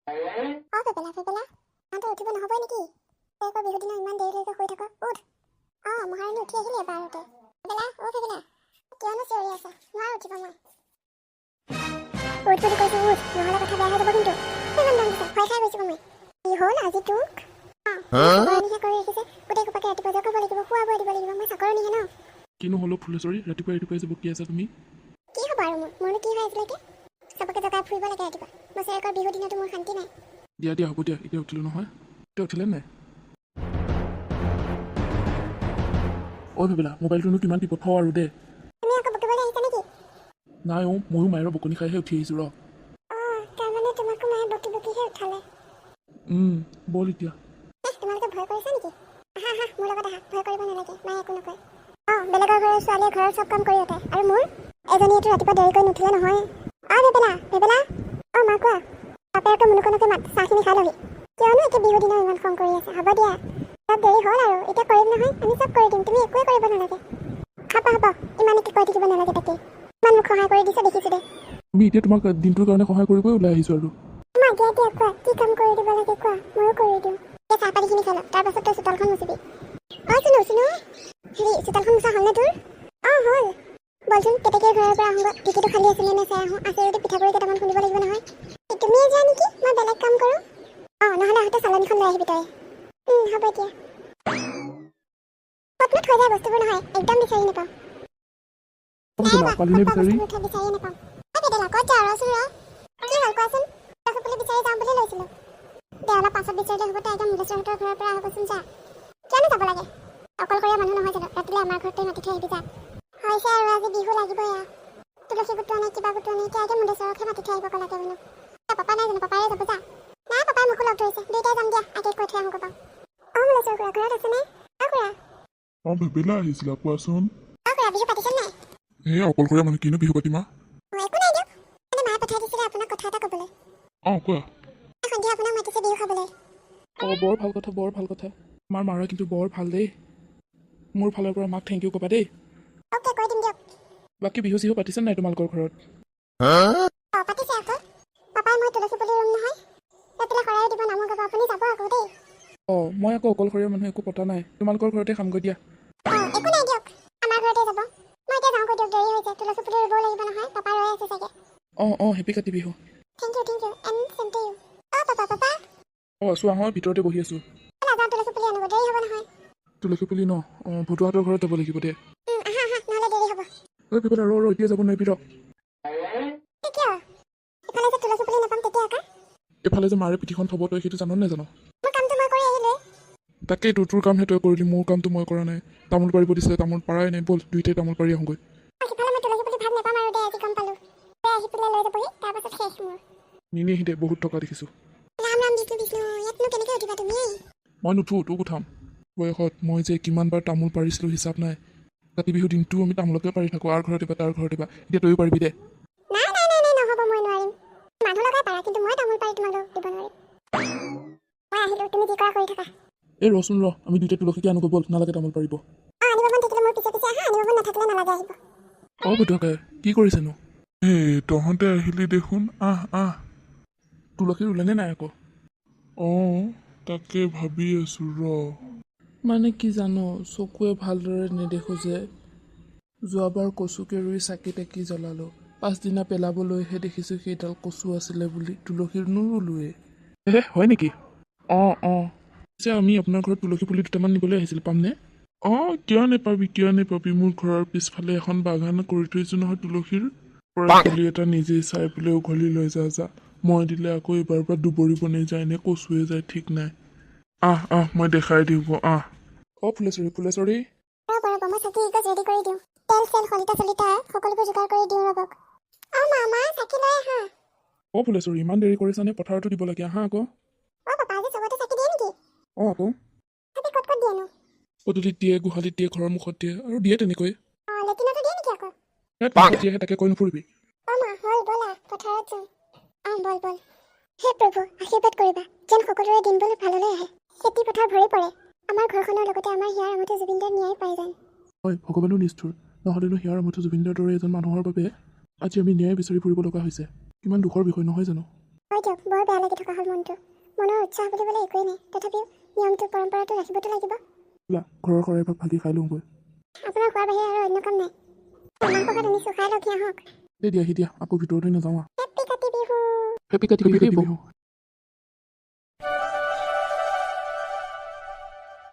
অ পেপেলা, পেপেলা, তহঁতৰ উঠিব নহ'বই নেকি? তই আকৌ বিহু দিনা ইমান দেৰিলৈকে শুই থাক, উঠ। অ মহাৰাণী উঠি আহিলে এবাৰতে। পেপেলা, অ পেপেলা, কিয়নো চিঞৰি আছ? নোৱাৰো উঠিব মই। উঠ বুলি কৈছো, উঠ, নহ'লে কথা বেয়া হৈ যাব কিন্তু। ইমান দম দিছ, ভয় খাই গৈছো মই। কি হ'ল আজি তোক? চাকৰণিহে কৰি ৰাখিছে গোটেই সোপাকে। ৰাতিপুৱা জগাব লাগিব, খুৱাব দিব লাগিব। মই চাকৰণিহে ন। কিনো হ'লো ফুলেশ্বৰী, ৰাতিপুৱাই ৰাতিপুৱাই যে বকি আছা তুমি? কি হ'ব আৰু মোৰ? মোৰনো কি হয় আজিলৈকে? চবকে জগাই ফুৰিব লাগে ৰাতিপুৱা। বছৰেকৰ বিহু দিনতো মোৰ শান্তি নাই। দিয়া দিয়া, হ'ব দিয়া। এতিয়া উঠিলোঁ নহয়। এতিয়া উঠিলে নাই? ঐ ভেবেলা, মোবাইলটোনো কিমান টিপত থওঁ আৰু দে। তুমি আকৌ বকিবলৈ আহিছা নেকি? নাই অ', ময়ো মায়েৰ বকনি খাইহে উঠি আহিছোঁ ৰ। অঁ, তাৰমানে তোমাকো মায়ে বকি বকিহে উঠালে? ব'ল এতিয়া। এহ, তোমালোকে ভয় কৰিছা নেকি? আহা আহা, মোৰ লগত আহা। ভয় কৰিব নালাগে, মায়ে একো নকয়। অঁ, বেলেগৰ ঘৰৰ ছোৱালীয়ে ঘৰৰ চব কাম কৰি উঠে আৰু মোৰ এজনীয়েতো ৰাতিপুৱা দেৰিকৈ নুঠিলে নহয়। অঁ ভেবেলা, ভেবেলা। অঁ মা, কোৱা। বাপেৰকে মুনুকনকে মাত, চাহখিনি খাই লহি। কিয়নো একে বিহু দিনা ইমান খং কৰি আছে? হ'ব দিয়া, অলপ দেৰি হ'ল আৰু এতিয়া কৰিম নহয়। আমি চব কৰি দিম, তুমি একোৱে কৰিব নালাগে। হ'ব হ'ব, ইমানকে কৈ থাকিব নালাগে। তাকে ইমান মোক সহায় কৰি দিছে, দেখিছোঁ দে। আমি এতিয়া তোমাক দিনটোৰ কাৰণে সহায় কৰিবই ওলাই আহিছোঁ আৰু। মা, দিয়া দিয়া, কোৱা, কি কাম কৰি দিব লাগে কোৱা, ময়ো কৰি দিওঁ। এতিয়া চাহ পানীখিনি খাই ল, তাৰপাছত তই চোতালখন মুচিবি। অঁ চুনু, চুনু, হেৰি, চোতালখন মোচা হ'লনে তোৰ? অঁ হ'ল। বলচোন, কেতেকীৰ ঘৰৰ পৰা আহোঁগৈ। ঢেঁকীটো খালী আছিলে নে চাই আহোঁ। আছে যদি পিঠাগুড়ি কেইটামান খুন্দিব লাগিব নহয়। এই, তুমিয়ে যোৱা নেকি? মই বেলেগ কাম কৰোঁ। অঁ, নহ'লে আহোঁতে চালনীখন লৈ আহিবি তই। হ'ব দিয়া। ক'তনো থৈ যায় বস্তুবোৰ নহয়, একদম বিচাৰি নাপাওঁ। অ ভেবেলা, পালিনে বিচাৰি? বস্তুবোৰ থৈ বিচাৰিয়ে নাপাওঁ। ঐ পেদেলা, ক'ত যাৱ? ৰচোন ৰ। কি হ'ল কোৱাচোন? তুলসী পুলি বিচাৰি যাওঁ বুলি লৈছিলোঁ দে। অলপ পাছত বিচাৰিলে হ'ব। তই একদম মুলেশ্বৰহঁতৰ ঘৰৰ পৰা আহগৈচোন, যা। কিয়নো যাব লাগে? অকলশৰীয়া মানুহ নহয় জানো? ৰাতিলৈ আমাৰ ঘৰতে মাতি থৈ আহিবি যা। হৈছে আৰু, আজি বিহু লাগিবই আৰু। তুলসী গোটোৱা নাই, কিবা গোটোৱা নাই। এতিয়া আগে মুলেশ্বৰকহে মাতি থৈ আহিব ক'লাকে বোলো। এতিয়া পাপা নাই জানো? পাপাৰে যাব যা। নাই, পাপাই মোকো লগ ধৰিছে, দুয়োটাই যাম দিয়া। আগে কৈ থৈ আহোঁ বাৰু। অ মুলেশ্বৰ খুৰা, ঘৰত আছেনে? অ খুৰা। অ ভেবেলা, আহিছিলা? কোৱাচোন। অ খুৰা, বিহু পাতিছে নাই? এই অকলশৰীয়া মানুহ, কিনো বিহু পাতিম? অ একো নাই দিয়ক। মানে মায়ে পঠাই দিছিলে আপোনাক কথা এটা ক'বলৈ। অঁ, কোৱা। সন্ধিয়া আপোনাক মাতিছে বিহু খাবলৈ। অঁ, বৰ ভাল কথা, বৰ ভাল কথা। আমাৰ মাৰা কিন্তু বৰ ভাল দেই। মোৰ ফালৰ পৰা মাক thank U ক'বা দেই। অ'কে, কৈ দিম দিয়ক। বাকী বিহু চিহু পাতিছে নাই তোমালোকৰ ঘৰত? অ পাতিছে আকৌ। পাপাই মই তুলসী পুলি ৰুম নহয়। ৰাতিলৈ শৰাইও দিব, নামো গাব। আপুনি যাব আকৌ দেই। অঁ, মই আকৌ অকলশৰীয়া মানুহ, একো পতা নাই। তোমালোকৰ ঘৰতে খামগৈ দিয়া। অ একো নাই দিয়ক, আমাৰ ঘৰতে যাব। মই এতিয়া যাওঁগৈ দিয়ক, দেৰি হৈছে। তুলসী পুলি ৰুবও লাগিব নহয়, পাপা ৰৈ আছে চাগে। অঁ অঁ, happy Kati Bihu. Thank you, thank you and same to you. O papa, papa. অঁ, আছোঁ, আহোঁ, ভিতৰতে বহি আছোঁ। নাযাওঁ, তুলসী পুলি আনিব দেৰি হ'ব নহয়। তুলসী পুলি ন? অঁ, ভতুৱাহঁতৰ ঘৰত যাব লাগিব দে। আহা আহা, নহ'লে দেৰি হ'ব। ঐ ভেবেলা, ৰ ৰ, এতিয়া যাব নোৱাৰিবি, ৰ। এই, কিয়? ইফালে যে তুলসী পুলি নাপাম তেতিয়া আকৌ। এইফালে যে মাৰে পিঠিখন থ'ব, তই সেইটো জান নে নাজান? মোৰ কামটো মই কৰি আহিলোৱে। তাকেইতো, তোৰ কামহে তই কৰিলি, মোৰ কামটো মই কৰা নাই। তামোল পাৰিব দিছিলে, তামোল পাৰাই নাই। ব'ল, দুইটাই তামোল পাৰি আহোঁগৈ। অ, সিফালে মই তুলসী পুলি ভাগ নাপাম আৰু দে, আজি গম পালোঁ। তই আহি পেলাই লৈ যাবহি, তাৰপাছত শেষ মোৰ। নিনিহি দে, বহুত টকা দেখিছোঁ। ৰাম ৰাম, বিষ্ণু বিষ্ণু, ইয়াতনো কেনেকৈ উঠিবা তুমি? মই নুঠো, তোক উঠাম। বয়সত মই যে কিমানবাৰ তামোল পাৰিছিলোঁ হিচাপ নাই। কাতি বিহু দিনটো আমি তামোলকে পাৰি থাকোঁ, আৰ ঘৰত এবাৰ, তাৰ ঘৰত এবাৰ। এতিয়া তয়ো পাৰিবি দে। নাই নাই নাই নাই, নহ'ব, মই নোৱাৰিম। মানুহ লগাই পাৰা, কিন্তু মই তামোল পাৰি তোমালোক দিব নোৱাৰিম। মই আহিলোঁ, তুমি যি কৰা কৰি থাকা। এই ৰচোন ৰ, আমি দুইটাই তুলসীকে আনোগৈ ব'ল। নালাগে তামোল পাৰিব। অ আনিব মন থাকিলে মোৰ পিছে পিছে আহা, আনিব মন নাথাকিলে নালাগে আহিব। অঁ ভতুৱাকাই, কি কৰিছেনো? এই, তহঁতে আহিলি দেখোন, আহ আহ। তুলসী ৰুলেনে নাই আকৌ? অঁ, তাকে ভাবি আছোঁ ৰ। মানে কি জান, চকুৱে ভালদৰে নেদেখোঁ যে। যোৱাবাৰ কচুকে ৰুই চাকি তাকি জ্বলালোঁ, পাছদিনা পেলাবলৈহে দেখিছোঁ সেইডাল কচু আছিলে বুলি তুলসী নোৰুলোৱেই। হে, হয় নেকি? অঁ অঁ, পিছে আমি আপোনাৰ ঘৰত তুলসী পুলি দুটামান নিবলৈ আহিছিলোঁ, পামনে? অঁ, কিয় নেপাবি, কিয় নেপাবি? মোৰ ঘৰৰ পিছফালে এখন বাগান কৰি থৈছোঁ নহয় তুলসীৰ। পৰা পুলি এটা নিজেই চাই পেলাই উঘালি লৈ যা যা। মই দিলে আকৌ এইবাৰ পৰা দুবৰি বনি যায় নে কচুৱে যায় ঠিক নাই। আহ আহ, মই দেখাই দিওঁ, আহ। অঁ ফুলেশ্বৰী, ফুলেশ্বৰী। ৰ'ব ৰ'ব, মই চাকি এগছ ৰেডি কৰি দিওঁ। তেল চেল, শলিতা চলিতা সকলোবোৰ যোগাৰ কৰি দিওঁ, ৰ'বক। অ মামা, চাকি লৈ আহা। অঁ ফুলেশ্বৰী, ইমান দেৰি কৰিছানে? পথাৰতো দিব লাগে, আহা আকৌ। অ পাপা, আজি চবতে চাকি দিয়ে নেকি? অঁ আকৌ। চাকি ক'ত ক'ত দিয়েনো? পদূলিত দিয়ে, গোহালিত দিয়ে, ঘৰৰ মুখত দিয়ে আৰু দিয়ে তেনেকৈ। অ লেট্ৰিনতো দিয়ে নেকি আকৌ? দিয়েহে, তাকে কৈ নুফুৰিবি। অ মা, হ'ল, ব'লা পথাৰত যাওঁ। অ ব'ল ব'ল। হে প্ৰভু, আশীৰ্বাদ কৰিবা যেন সকলোৰে দিনবোৰ ভাললৈ আহে, খেতি পথাৰ ভৰি পৰে। আমাৰ ঘৰখনৰ লগতে আমাৰ হিয়াৰ আমঠু জুবিনদাৰ ন্যায় পাই যেন। হয়, ভগৱানো নিষ্ঠুৰ। নহ'লেনো হিয়াৰ আমঠু জুবিনদাৰ দৰে এজন মানুহৰ বাবে আজি আমি ন্যায় বিচাৰি ফুৰিব লগা হৈছে। কিমান দুখৰ বিষয় নহয় জানো? হয় দিয়ক, বৰ বেয়া লাগি থকা হ'ল মনটো। মনৰ উৎসাহ বুলিবলৈ একোৱেই নাই। তথাপিও নিয়মটো, পৰম্পৰাটো ৰাখিবতো লাগিব। লা, ঘৰৰ শৰাই ভাগ ভাগি খাই লওঁগৈ। আপোনাৰ খোৱাৰ বাহিৰে আৰু অন্য কাম নাই। মাহ প্ৰসাদ আনিছোঁ, খাই লওক, আহক। দে, দিয়াহি দিয়া, আকৌ ভিতৰলৈ নাযাওঁ। হেপ্পী কাতি বিহু। হেপী কাতি বিহু।